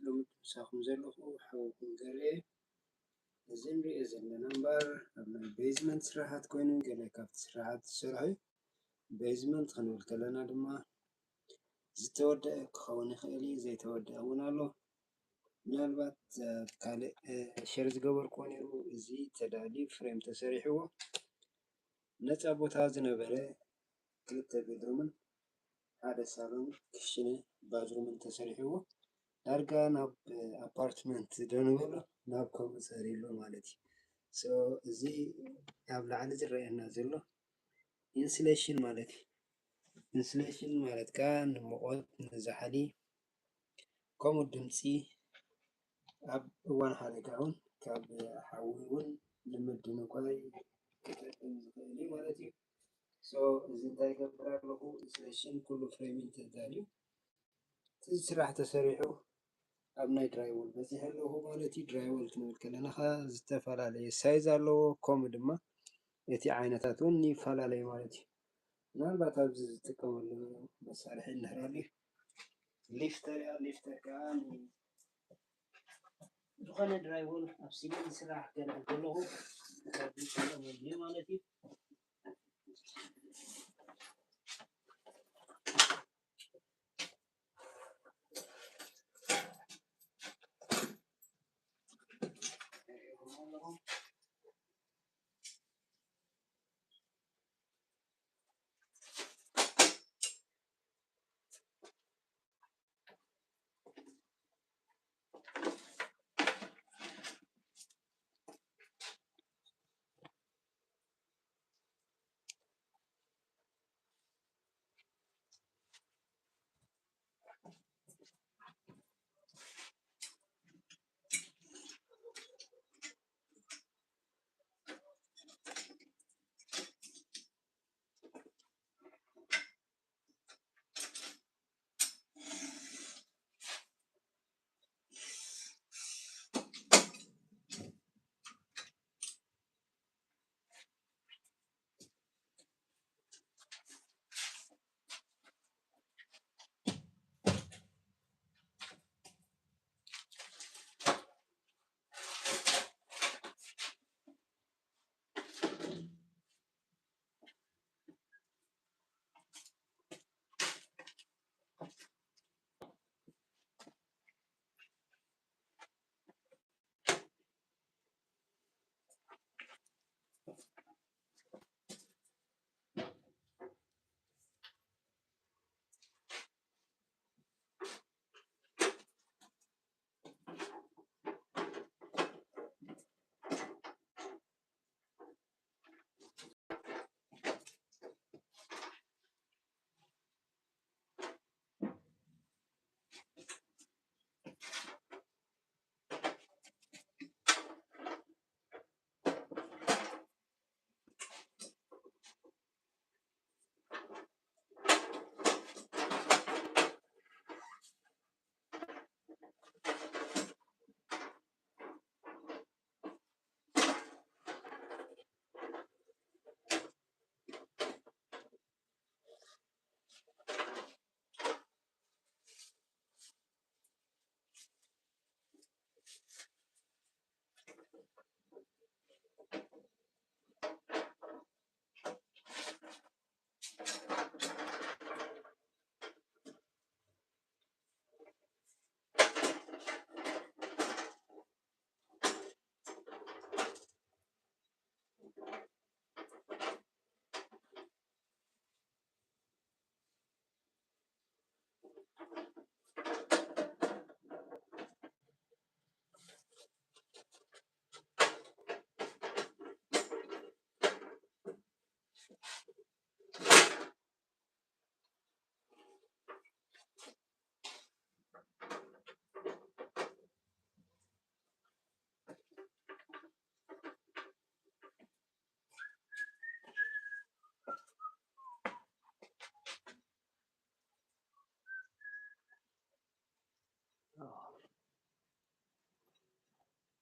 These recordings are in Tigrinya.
ሎሚ ምሳኹም ዘለኹ ሓውኩም ገሬ። እዚ ንሪኦ ዘለና እምበኣር ኣብ ናይ ቤዝመንት ስራሓት ኮይኑ፣ ገለ ካብቲ ስራሓት ዝሰርሖ እዩ። ቤዝመንት ክንብል ከለና ድማ ዝተወደአ ክኸውን ይኽእል እዩ፣ ዘይተወደአ እውን ኣሎ። ምናልባት ኣብ ካልእ ሸር ዝገበርክዎ ነይሩ፣ እዚ ተዳልዩ ፍሬም ተሰሪሕዎ ነፃ ቦታ ዝነበረ ክልተ ቤድሩምን ሓደ ሳሎን ክሽነ ባዝሩምን ተሰሪሕዎ ዳርጋ ናብ ኣፓርትመንት ዶ ንበሎ ናብ ከምኡ ጸሪሎ ማለት እዩ። So እዚ ኣብ ላዕሊ ዝረኣየና ዘሎ ኢንስሌሽን ማለት እዩ። ኢንስሌሽን ማለት ከኣ ንሙቐት፣ ንዛሕሊ፣ ከምኡ ድምፂ ኣብ እዋን ሓደጋ እውን ካብ ሓዊ እውን ንምድንጓይ ክጠቅም ዝኽእል እዩ ማለት እዩ። So እዚ እንታይ ይገብር ኣለኹ? ኢንስሌሽን ኩሉ ፍሬሚንግ ተዳልዩ እቲ ስራሕ ተሰሪሑ ኣብ ናይ ድራይዎል በፂሐ ኣለኹ ማለት እዩ። ድራይዎል ክንብል ከለና ኸ ዝተፈላለየ ሳይዝ ኣለዎ፣ ከምኡ ድማ እቲ ዓይነታት እውን ይፈላለዩ ማለት እዩ። ምናልባት ኣብዚ ዝጥቀመሉ መሳርሒ እንህራሉ ሊፍተር እያ። ሊፍተር ከዓ ዝኾነ ድራይዎል ኣብ ሲሊንግ ዝስራሕ ገለ ከለኹ ዝጥቀመሉ ማለት እዩ።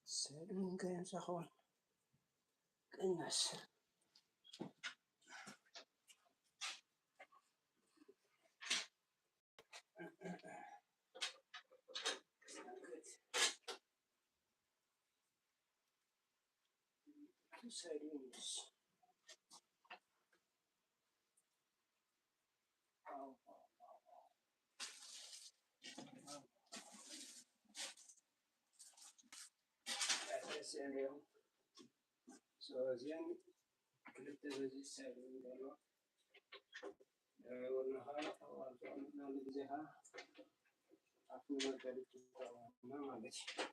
ሰሉን ከየምሳኸዋል ቀኛስ two side windows. So እዚአን ክልተ በዚ ሳይድ እውን ዘሎ ወርናኻ ኣብኡ ኣብ ዘቐመጥናሉ ግዜ ኸዓ ኣብቲ መጋድቲ ተጠቐምና ማለት እዩ።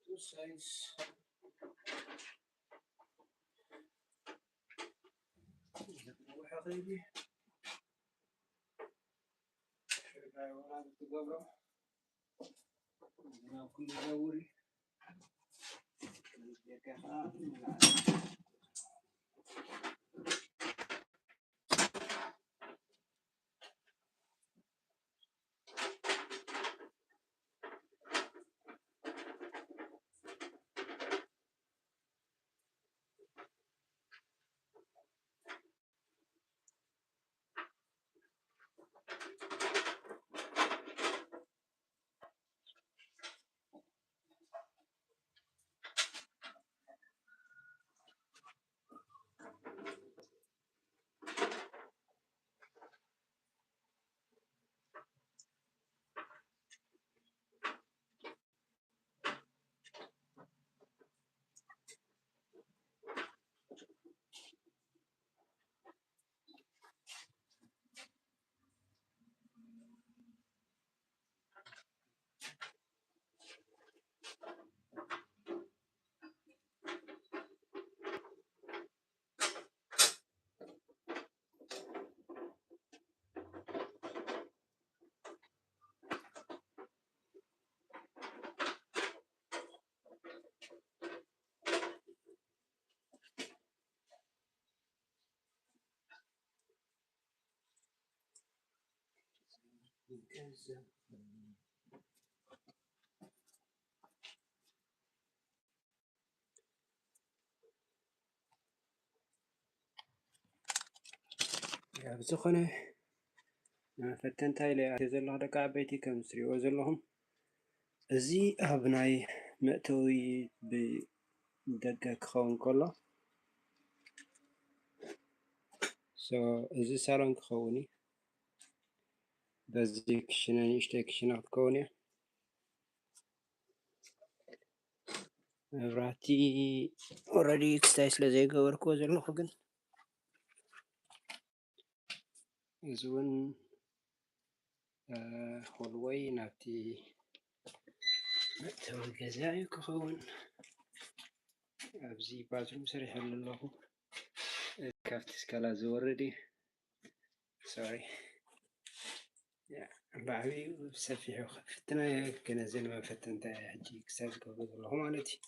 Two sides. ትገብሮ ናብ ክንዲ ዘውሪ ደገኻ ብዝኾነ ፈተንታ ኢለ ኣትየ ዘለኹ ደቂ ዓበይቲ ከም እትሪእዎ ዘለኹም እዚ ኣብ ናይ መእተዊ ብደገ ክኸውን ከሎ so እዚ ሳሎን ክኸውን እዩ። በዚ ክሽነ ንእሽተይ ክሽነ ክትከውን እያ። መብራህቲ already ክስታይ ስለ ዘይገበርክዎ ዘለኹ ግን እዚ እውን hallway ናብቲ መእተዊ ገዛ እዩ ክኸውን። ኣብዚ ባዝሩም ሰሪሐሉ ኣለኹ። ካብቲ ስካላ ዝወርድ እዩ። Sorry። ብዓብዩ ሰፊሑ ክፍትናዮ ግን እዚ ንመፈተንታ ሕጂ ክሳብ ዝገብሮ ዘለኹ ማለት እዩ።